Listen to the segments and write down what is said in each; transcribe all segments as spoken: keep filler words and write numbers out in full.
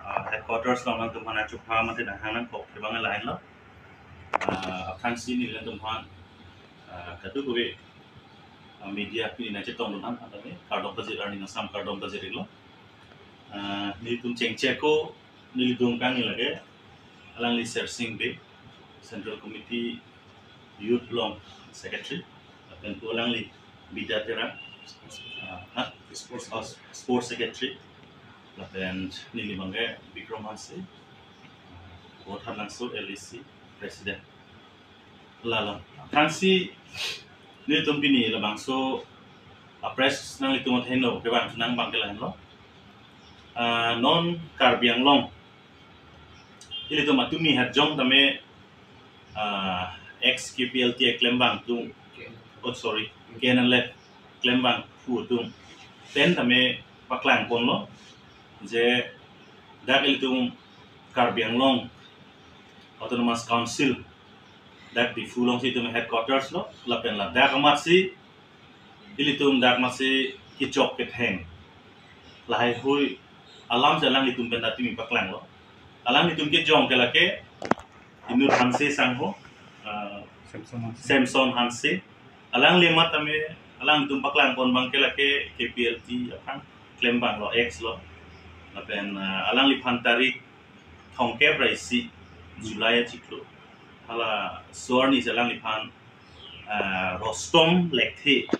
Ah, headquarters along nangtum aphan achupha mate nanghang nangkok kevang lahenlo. Ah, aphrangsi neli nangtum aphan, ah, kadokave, ah, media pini nangchetongdun aphan tame kardom pajir, arni nangsam kardom pajir-iklo. Ah, nelitum chengcheko, nelitum kangni lake alangli Sersing Bey, Central Committee Youth along Secretary, lapen pu alangli Bidya Terang, ah, ha? Sports, oh, Sports Secretary, lapen neli abangke Bikram Hanse, ah, Botharlangso L A C President. Lalo, aphrangsi nelitum pini labangso a-press nanglitum athengno kevang nang abangke lahenlo. Ah, non Karbi Anglong ilitum atumi hajong tame, ah, ex K P L T klembang atum, oh sorry, K N L F klembang aphu atum pen tame paklangponlo je dak ilitum Karbi Anglong Autonomous Council, dak Diphu alongsi itum headquarters lo, lapen ladak amatsi ilitum dak amatsi kechok ketheng lahaihui alamsi alanglitum pen atumi paklanglo. Alanglitum kejong ke lake inut Hanse sangho, ah, Samson Hanse. Samson Hanse. Alangli amat tame, alangtum paklangpon abangke lake K P L T aphan klembanglo, ex lo. Lapen, ah, alangliphan tarik thomkep ra isi July achiklo, hala so arnisi alangliphan, ah, Rostom Lekthe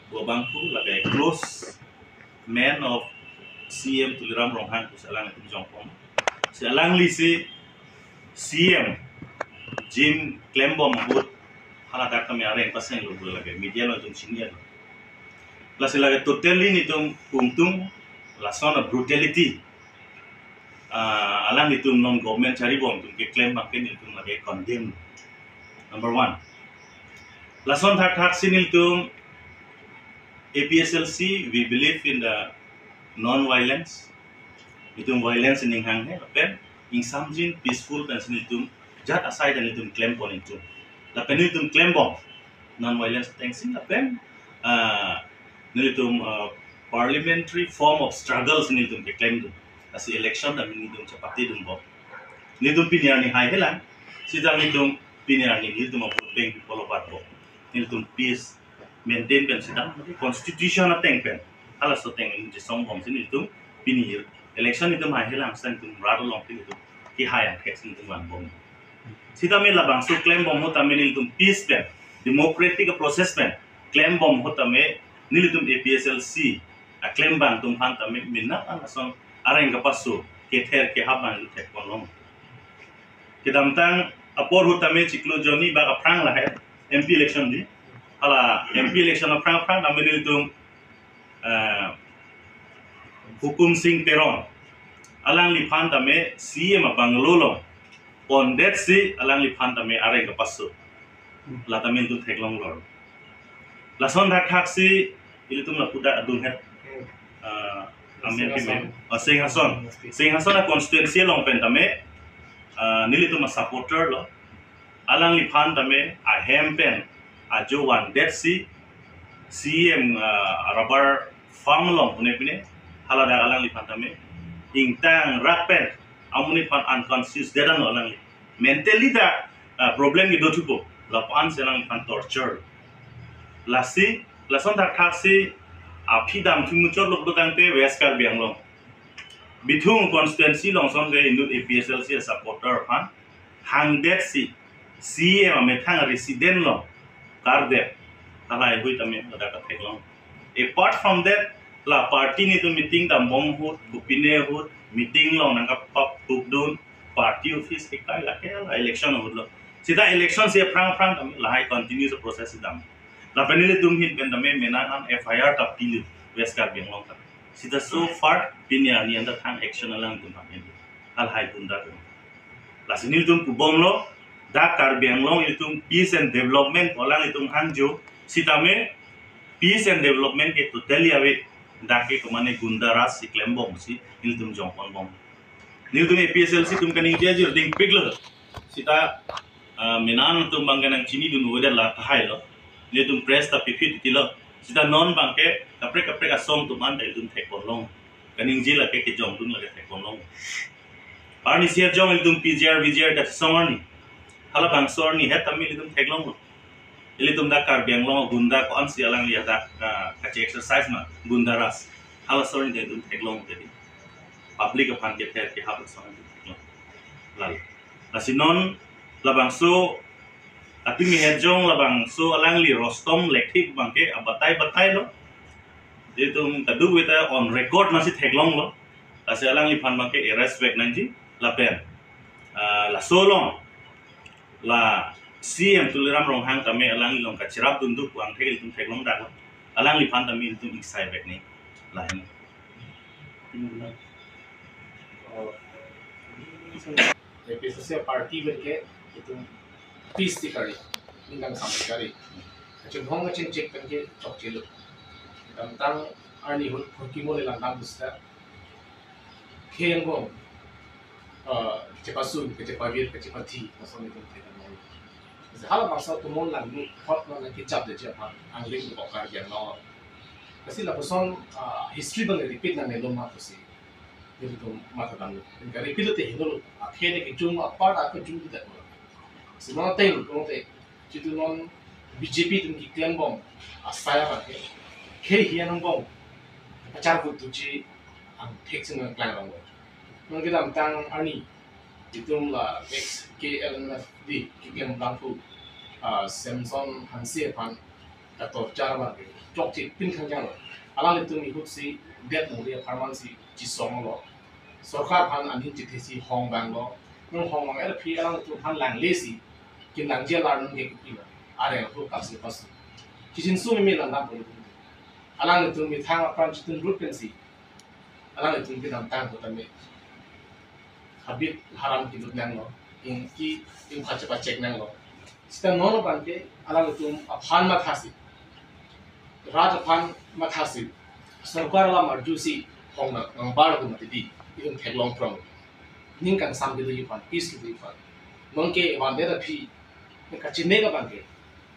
pu abang pu lake close man of C M Tuliram Ronghang pusi alangtum jongpon. Si alanglisi C M jim klembom ahut hala dak tame areng pasenglo pu lake media along itum chinilo. Lasi lake totally nelitum kungtung lason a-brutality, ah, alanglitum non government charibom atum keklem abangke nelitum lake condemn. Number one. Lason thakthaksi nelitum A P H L C, we believe in the non-violence. Nelitum violence aning hanghe, lapen ingsamjin peaceful pensi nelitum jat asai ta nelitum klempon nelitum. Lapen nelitum klembom non-violence atengsi, lapen, ah, nelitum, ah, parliamentary form of struggle si nelitum keklemdun. Lasi election ta nelitum chepatedunbom. Nelitum pini arni haihelang, sita nelitum pini arni nelitum a-vote bank pulo batbom. Nelitum peace maintain pen sita constitution ateng pen, halaso ateng nelitum chesongbomsi nelitum pini election nelitum haihelang sita nelitum rat along nelitum kehai angthek si nelitum vanbom. Sitame labangso klembom ahut tame nelitum peace pen, democratic process pen klembom ahut tame nelitum A P H L C aklembang atum aphan tame mena an lason areng kapaso kether kehap abang thekponlong. Kedamtang apor ahut tame chiklo jonni bak aphrang lahai M P election di. Hala M P election aphrang aphrang tame nelitum, eh, Hukum Sing Teron, alangliphan tame C M a-bungalow along pondetsi alangliphan tame areng kapaso. La tame nelitum theklonglo. Lason thakthaksi ilitum lapu dak adung het, ah, amen Singhason. Pimen. Oh, Singhason. Singhason a-constituency along pen tame, ah, nelitum a-supporter lo. Alangliphan tame ahem pen ajo vandetsi C M, ah, rubber farm along pune pine hala dak alangliphan tame ingtangrak pen amonit aphan unconscious dedan lo alangli. Mentally ta, ah, problem kedo thupo, lapu-an si alangliphan torture. Lasi, lason thakthaksi aphi damthu muchotlo pulotangte West Karbi Anglong Bithung constituency along sonke inut A P H L C a-supporter aphan hangdetsi C M amethang resident along kardet, halahaihui tame ladak katheklong. Apart from that, la party nelitum meeting dambom ahut, kopine ahut, meeting along nangkapap hukdun, party office kekai lake la election ahut lo. Sita election si aphrang aphrang tame lahai continuous process si dam. Lapen nelitum ahin pen tame mena an F I R ta pilo West Karbi Anglong ta. Sita so far pini arni anta thang action alanglitum tame. Halahai gunda atum. Lasi nelitum pubomlo, dak Karbi Anglong ilitum peace and development alanglitum hangjo, sitame peace and development ke totally ave, dak ke komane gunda raj si klembomsi nelitum jongponbom. Nelitum A P H L C atum kaningje ajir dingpiklo. Sita, ah, mena an atum abangke nangchinidun uwe la tahai lo. Nelitum press ta piphit titilo. Sita non abangke kaprek kaprek asong atum anta ilitum thekponlong. Kaningje lake kejongdun lake theklong long. Arnisi ajong ilitum P G R, V G R kachesong arni. Halabangso arni het tame ilitum theklonglo. Ilitum dak Karbi Anglong gunda ko-ansi alangli hadak, ah, kache-exercise ma, gunda raj. Halaso arni ilitum theklong tadi. Public aphan kether kehap ason ilitum theklong. Lal. Lasi non labangso atimi het jong labangso alangli Rustom Lekthe abangke abatai batailo. Ilitum kadokave ta on record masi theklonglo. Lasi alangliphan abangke arrest vek nangji lapen, ah, laso along la C M Tuliram Ronghang tame alangli along kachirapdun do puang thek ilitum theklong daklo. Alangliphan tame ilitum ingsai vek nangji. Lahen. A P H L C party pen ke itum peace ti kari, ningkan sampai kari. Kachinghon kachingchek pen ke chokchelo. Damtang arni ahut phurkimo le langdam pusita. Kheng bom, ah, kachepasun, kachepavir, kachepathi, lason itum theklong. Halabangso atum along lang hot non kechapde aphan angling ko Karbi Anglong. Lasi lapuson, ah, history abang repeat nangnelo ma pusi ilitum mathadamlo. Itum repeat lote hinolo. Akhir ke kejung apart, akejung tidak. Semua tel, kung te. Jitu non B J P atum keklem bom asai abangke, khei hian angbong pachar vote tuji angthek si nangklang rong lo. Non kedamtang arni itum la ex K L N F D keklem abangphu, ah, Samson Hanse aphan katorchar abangke chokche pin khangjanglo. Alanglitum ahut si det mori apharman si chisonglo. Sorkar aphan aning chithesi hong vanglo. Nung hong vang er aphi alanglitum aphan langle si kim nangji alar nung ke kipilo. Areng aphu kapsi pasu. Kichinsu mimi langdam polo. Alanglitum methang apran chitun rut pensi alanglitum kedamtang ko tame habit haram kidut nanglo. Ingki ingpha chepachek nanglo. Sita non abangke alanglitum aphan mathasi, rat aphan mathasi, sorkar alam arjusi hong nang nangbar atum atidi itum theklong prong. Ningkan sam kedo aphan, peace kedo aphan. Non ke vandet aphi kachinek abangke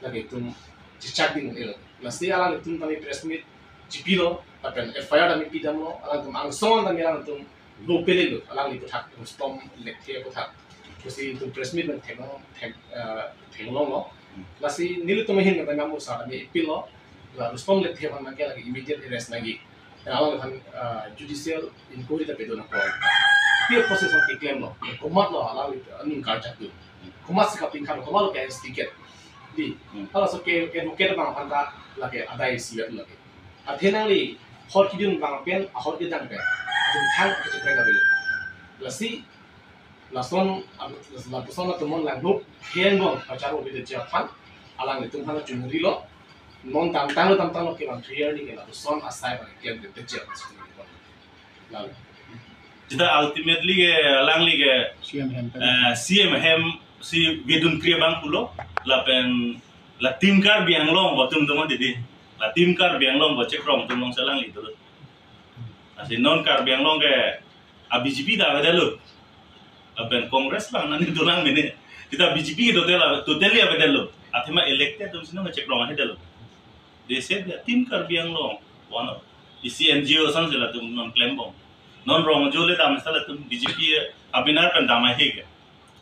lake itum chechak ding el. Lasi alanglitum tame press meet chipilo, lapen F I R tame pidamlo, alanglitum angsong tame alanglitum lo pelelo, alangli aputhak, Rustom Lekthe aputhak. Lasi itum press meet nang theklong, thek, eh, theklonglo. Hmm. Lasi nelitum ahin nang tame amusa tame ipilo, la Rustom Lekthe aphan nangke lake immediate arrest nangji. Alangliphan, ah, judicial inquiry ta pedo nangpo. Peer possession keklemlo. Komatlo alangli aning karjak tu. Komatsi kapingkhan, komatlo ke-instigate. Di, hmm, halaso ke, ke advocate abang aphan ta lake adai sivet lake. Athe nangli hot kidun abang pen, ahot kedang pen. Atum thang ke chepre ka beli. Lasi lason, lapuson atum along langduk, kheng bom pacharo bide aphan, alanglitum aphan chungrilo, non damtanglo damtanglo kevang clear ni ke lapuson asai abang klem de tejer. Lalu. Sita ultimately ke alangli ke, C M hem pen, eh, C M hem si vedun kri abang pulo, lapen la Team Karbi Anglong ko atum atum didi. La Team Karbi Anglong ko chekrong atum along si alangli dolo. Lasi non Karbi Anglong ke a B J P ta avedetlo. Lapen Congress abang nani dolang mene. Sita B J P ke total, totally avedetlo. Athema elected atum si non chekrong ahedetlo. They said that Team Karbi Anglong, one of isi N G O ason si latum non klem bom. Non rong ajo le dam sita latum B J P abinar pen dam ahe ke.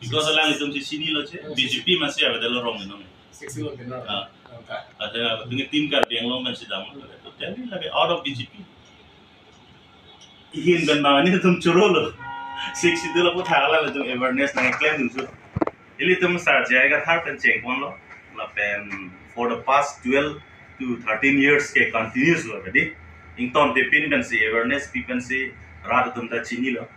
Because alangtum si chinilo che, B J P masi avedetlo rong non. Sixty lo benar. Ah. Angka. Ada dengan Team Karbi Anglong pensi dam. Totally lake out of B J P. Ihin pen bang nelitum chorolo. Sixty lo aphuthak alangtum awareness nangklemdun su. Ilitum Sar J I Kathar pen chengponlo. Lapen for the past twelve to thirteen years ke continuous lo tadi. Ingtontepin pensi awareness pi pensi rat atum ta chinilo.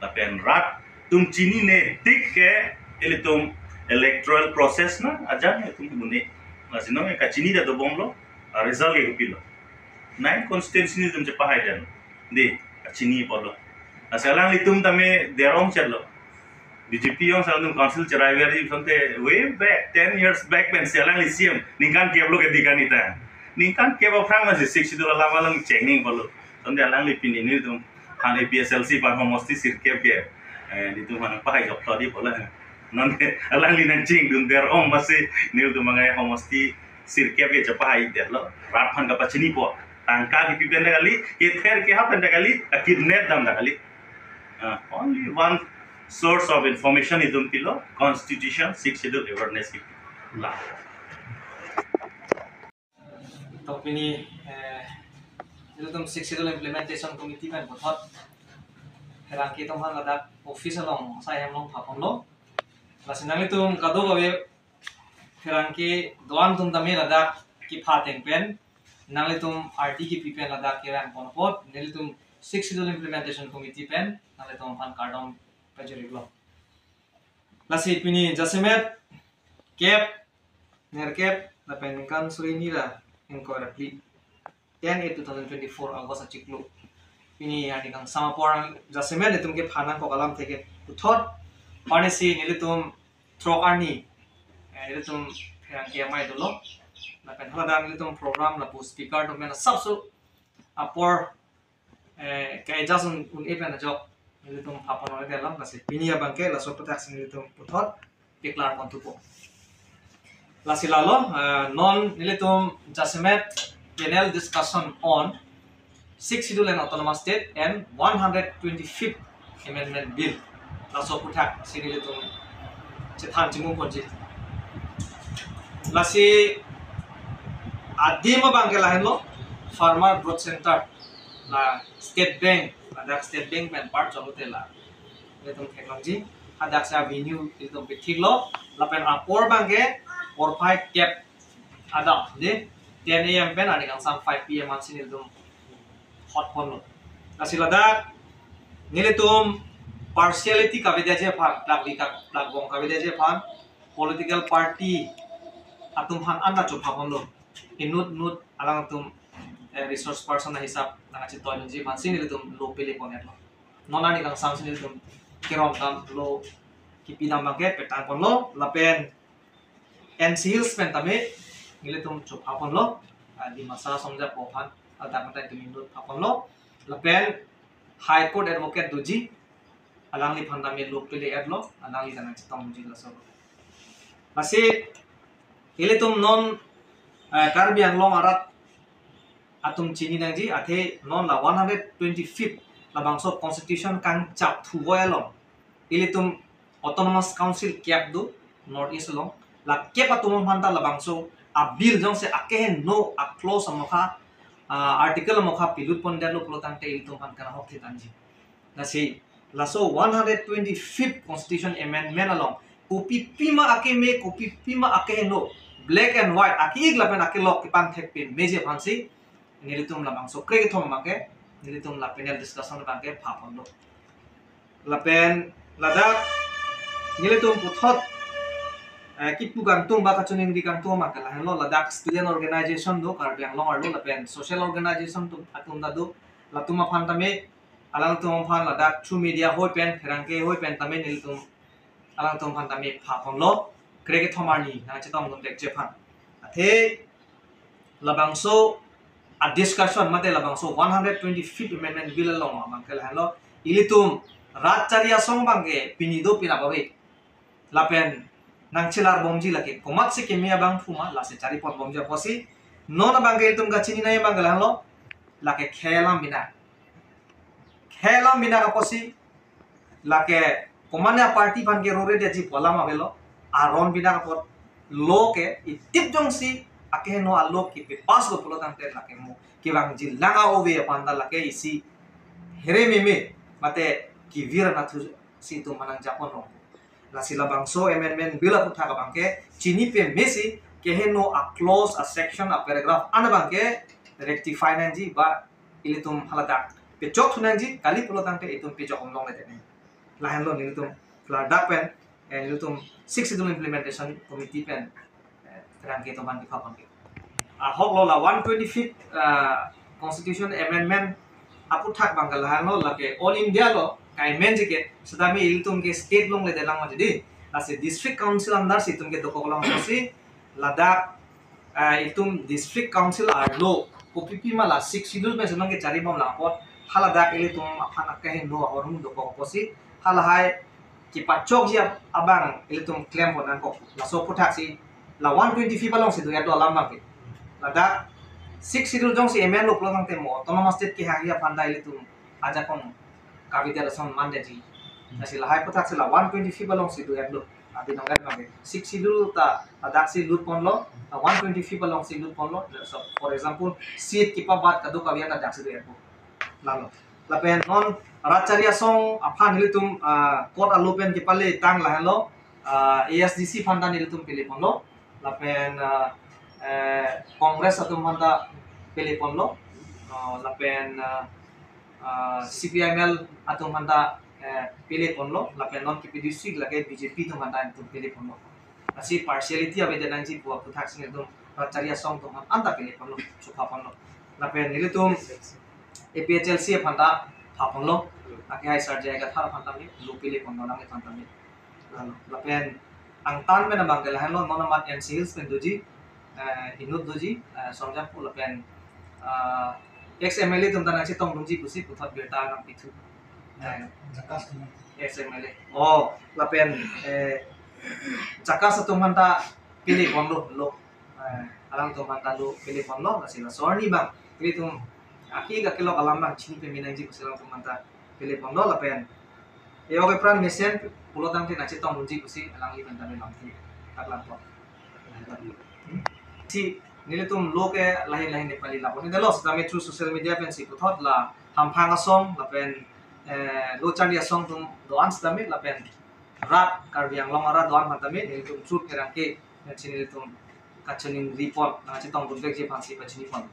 Lapen rat atum chinine tik ke ilitum electoral process na ajang itum bune. Lasi non kachini ta dobomlo, a result ke kopilo. Nine constituency atum chepahai den. Di, kachini apotlo. Lasi alanglitum tame derong chetlo. B J P along si alanglitum council cherai veri asonte way back, ten years back pensi alangli C M ningkan kep lo ke di kanita. Ningkan kep aphrang si Sixth Schedule alam along chengning apotlo. Asonte alangli pini nelitum han A P H L C aphan homosti sirkep ke, eh, nelitum han pahai jok thodi apotlo. Non alangli nangchingdun derong masi nelitum mangai homosti sirkep ke chepahai detlo. Rat aphan kapachinipo. Tangka kipi pen ta kali, kether keha pen ta kali, a kidnap dam ta kali. Uh, only one source of information itum pilo, Constitution, Sixth Schedule awareness kipi. La. To pini, eh, ilitum Sixth Schedule Implementation Committee pen puthot pherangke atum aphan ladak office along sai hem along phaponlo. Lasi nanglitum kadokave pherangke do-an atum tame ladak kepha ateng pen nanglitum ardi kipi pen ladak kevang pon apot nelitum Sixth Schedule Implementation Committee pen nanglitum aphan kardom pajirlo. Lasi pini jasemet kep, nerkep, lapen ningkan suri hini ra ingkoi ra phli, ten eight two thousand twenty-four August achiklo. Pini arni kangsam apor jasemet itum kepha nangkok alamthe ke puthot, arnisi nelitum throk arni, eh, nelitum pherangke amei dolo. Lapen haladak nelitum program lapu speaker atum pen asapso apor, eh, ke just un, un-e pen ajok nelitum phapon ore alam, lasi pini abangke laso aputhak si nelitum puthot piklar pon thupo. Lasi lalo, eh, non nelitum jasemet panel discussion on Sixth Schedule and Autonomous State and one hundred twenty-fifth Amendment Bill. Laso aputhak si nelitum chethan chingmung ponji. Lasi adim abangke lahenlo, Farmer Growth Center, la State Bank, ladak State Bank pen parchot lote la nelitum theklongji, hadak si avenue nelitum pithiklo, lapen apor abangke porphai kep adap de, ten A M pen arni kangsam five P M ansi nelitum hot ponlo. Lasi ladak nelitum partiality kavedetji aphan, plak vika, plak bong kavedetji aphan, political party atum aphan anta chopha ponlo. Inut nut alangtum, eh, resource person ahisap nangkachetoiloji aphansi nelitum lo pele pon-etlo. Non arni kangsam si nelitum kerom dam lo kipi dam abangke petang ponlo, lapen N C Hills pen tame nelitum chopha ponlo, ah, Dimasa asong ajapo aphan, ah, dak matai tumi lut pha ponlo, lapen High Court advocate doji, alangliphan tame lo pele-etlo, alangli ta nangchetongji laso. Lasi ilitum non, eh, Karbi Anglong arat atum chini nangji, athe non la one hundred twenty-fifth labangso constitution kangchap thuvoi along ilitum Autonomous Council kep do North East along. La kep atum aphan ta labangso a bill jongsi akeheno a clause amokha, ah, article amokha pilut pondetlo pulo tangte ilitum aphan kanahok the tangji. Lasi laso one hundred twenty-fifth Constitution Amendment along kopi pima akeme, kopi pima akeheno, black and white, ake-ik lapen akelok kepangthek pemeji aphansi nelitum labangso krekethom abangke nelitum la panel discussion abangke pha ponlo. Lapen ladak nelitum puthot, eh, kipu kangtung ba kachiningri kangtung abangke lahenlo, ladak student organization do Karbi Anglong arlo, lapen social organization atum, atum ta do, latum aphan tame, alangtum aphan ladak through media hoi pen, pherangke hoi pen tame nelitum alangtum aphan tame pha ponlo, krekethom arni nangchetongdun thekji aphan. Athe labangso a discussion mate labangso one hundred twenty-fifth Amendment Bill along abangke lahenlo, ilitum rat chari asong abangke pini do, penap ave. Lapen nangchelar bomji lake komatsi keme abang phuma lasi chari pon bomji apotsi. Non abangke ilitum kachini nangji abangke lahenlo, lake khei alam binak. Khei alam binak apotsi lake komatne a party aphan ke rore detji pu alam avelo, aron binak apot law ke itip jongsi akeheno a law ke pe pass lo pulo tangte lake mo kevangji lang a-ove aphan ta lake isi here meme mate kevir anatthu si itum manang japon rong. Lasi labangso Amendment Bill aputhak abangke chini pemesi keheno a clause, a section, a paragraph an abangke rectify nangji ba ilitum haladak pechok thu nangji, kali pulo tangte itum pechok om longle tene. Lahenlo nelitum ladak pen, eh, nelitum Sixth Schedule Implementation Committee pen, eh, pherangke atum aphan kepha ponke. Ahok lo la one twenty-fifth, ah, Constitution Amendment aputhak abangke lahenlo, lake All India lo kaimenji ke, setame ilitum ke state longle detlang ma jadi. Lasi District Council under si itum ke dokok long si ladak, eh, itum District Council arlo kopi pima la Sixth Schedule pen si nangkechari bomlang apot haladak ilitum aphan akeheno ahormu dokok apotsi halahai kepachokji ab-, abang ilitum klem pon nangkok. Laso aputhak si la one twenty-fifth along si do-etlo alam abangke. Ladak Sixth Schedule jongsi amend lo pulo tangte mo autonomous state kehangji aphan ta ilitum ajakong kabidet ason mandetji. Lasi lahai aputhak si la one twenty-fifth alongsi do-etlo. Abi nong-et abang ke. Sixth Schedule ta ladaksi lut ponlo, ta one twenty-fifth alongsi lut ponlo. So, for example, seat kepabat kadokave ta ladaksi do-etpo. Lalo. Lapen non Rat Chari Asong aphan nelitum, ah, court alo pen kepale tang lahenlo, ah, A S D C aphan ta nelitum pele ponlo. Lapen, ah, eh, Congress atum aphan ta pele ponlo. Oh, lapen, ah, ah, C P I M L atum aphan ta, eh, pele ponlo. Lapen non K P D C lake B J P atum aphan ta nelitum pele ponlo. Lasi partiality avedet nangji pu aputhak si nelitum Rat Chari Asong atum aphan ta pele ponlo, chopha ponlo. Lapen nelitum A P H L C aphan ta pha ponlo. Lake hai Sarjai Kathar aphan ta me, lo pele ponlo nang aphan ta me. Lalo, lapen angtan pen abang ke lahenlo, non amat N C Hills pen doji, eh, inut doji, eh, Songjangpho lapen, ah, ex M L A atum ta nangchetongdunji pusi puthot birta nangpithu. Eh, JACAS atum. Ex M L A. Oh, lapen, eh, JACAS atum aphan ta pele ponlo, lo. Eh, alangtum aphan ta lo pele ponlo, lasi laso arni abang. Ilitum aki kakelok alam abang chini peme nangji pusi alangtum aphan ta pele ponlo lapen. E-ok epran mesen pulo tangte nangchetongdunji pusi alangli aphan ta me lamthe. Thaklang po. Hmm? Si nelitum lo ke lahin lahin Nepali lapu. Neli lo sitame through social media pensi puthot la Hamphang Asong lapen, eh, Lo Charli Asong atum do-an sitame lapen rat Karbi Anglong arat do-an aphan tame nelitum through pherangke pensi nelitum kachiningri pon, nangchetongdunvekji aphansi pachini pon.